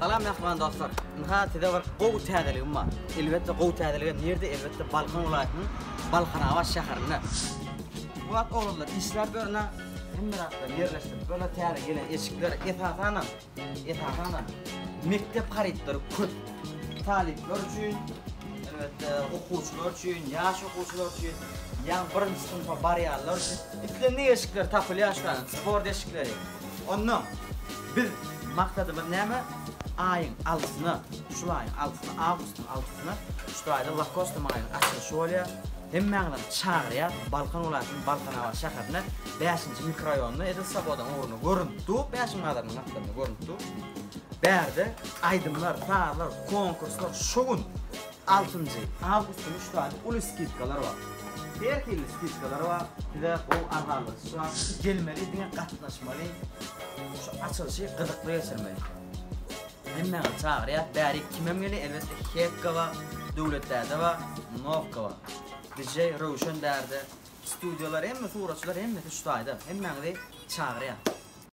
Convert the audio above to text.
Salam mähriban dostlar. Ynha size bir gowy täzeligim bar. Elbetde gowy täzeligem nirde? Elbetde Balkan welaýatynyň Balkanabat şäherinde. Bu wagt oglanlar işläp ýörüne hemme zatlary ýerleşdirip böyle täze gelen eşikler esasanam esasanam mekdep harytlary köp. Talyplar üçin, elbetde okuwçylar üçin, ýaş okuwçylar üçin, ýaňy birinji synpa barýanlar üçin islendik eşikler tapylýar şu taýdan, sport eşikleri. Onda biz maksadymyz näme? Aýyň altysyna, şu aýyň altysyna, awgustyň altysyna şu taýda Lacoste magazynyň açylyşy bolýar. Hemmäňizem çagyrýas Balkan welaýatynyň Balkanabat şäherine, bäşinji mikroraýonda edil Swobodaň ugrunda görünip dur, Bäşim bazarynyň gapdalynda görünip dur. Bärde aýdymlar, sazlar, konkurslar şu gün altynjy awgust güni şu taýda uly skidkalar bar. Her hili skidkalar bar, size gowy arzanladyş bar. Gelmeli, diňe gatnaşmaly, şu açylyşy gyzykly geçirmeli. Hemmäňizi çagyrýas, bärik kimem gelýär, elbetde Hekka bar, Döwlet däde bar, Nowka bar. DJ Röwşen bärde, studiýalar hemme suratçylar hemmesi şu taýda. Hemmäňizi çagyrýas.